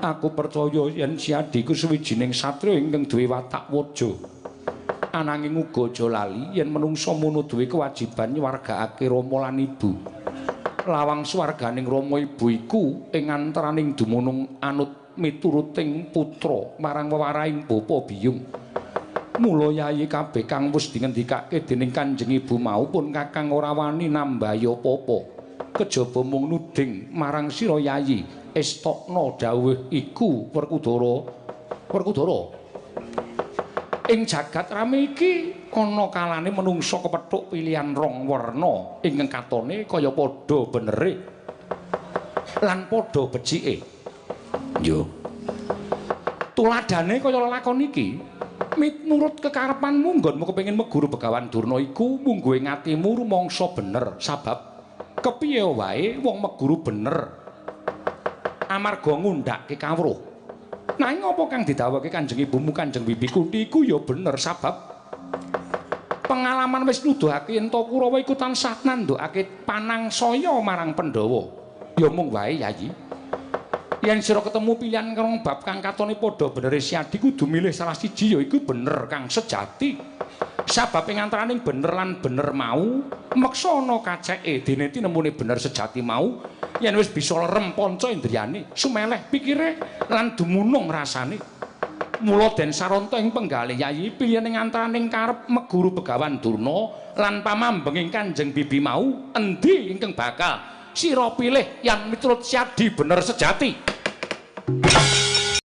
Aku percaya yen Siadi iku suwijining satriya ingkang duwe watak waja. Ananging uga aja lali yen menungsa mono duwe kewajiban nyuwargakake rama lan ibu. Lawang swarganing rama ibu iku ing antaraning dumunung anut mituruting putra marang wewarahing bapa biyung. Mula yayi kabeh kang wis dingendikake dening Kanjeng Ibu mau pun kakang ora wani nambahi apa-apa. Kejaba mung nuding marang sira yayi estokna dawuh iku Werkudara. Werkudara. Ing jagat rame iki ana kalane menungsa kepethuk pilihan rong werna ingkang katone kaya padha benere lan padha becike. Yo. Tuladhane kaya lelakon iki. Miturut kekarepanmu nggonmu kepengin meguru Begawan Durna iku mungguhe ing atimu rumangsa bener sabab kepiye wae wong meguru bener amarga ngundhake kawruh. Nanging apa kang didhawuhake Kanjeng Ibumu Kanjeng Bibi Kunti iku ya bener sabab pengalaman wis nuduhake yen to Kurawa iku tansah nandukake panangsaya marang Pandhawa. Ya mung wae Yayi. Yen sira ketemu pilihan rong bab kang katone padha benere Siadi kudu milih salah siji ya iku bener kang sejati. Sabab ing antaraning bener lan bener mau meksa ana kaceke dene tinemune bener sejati mau yen wis bisa lerem panca indriyane, sumeleh pikire lan dumunung rasane. Mula den saranta ing penggalih Yayi pilihan ing antaraning karep meguru Begawan Durna lan pamambenging Kanjeng Bibi mau endi ingkang bakal sira pilih yang miturut Siadi bener sejati.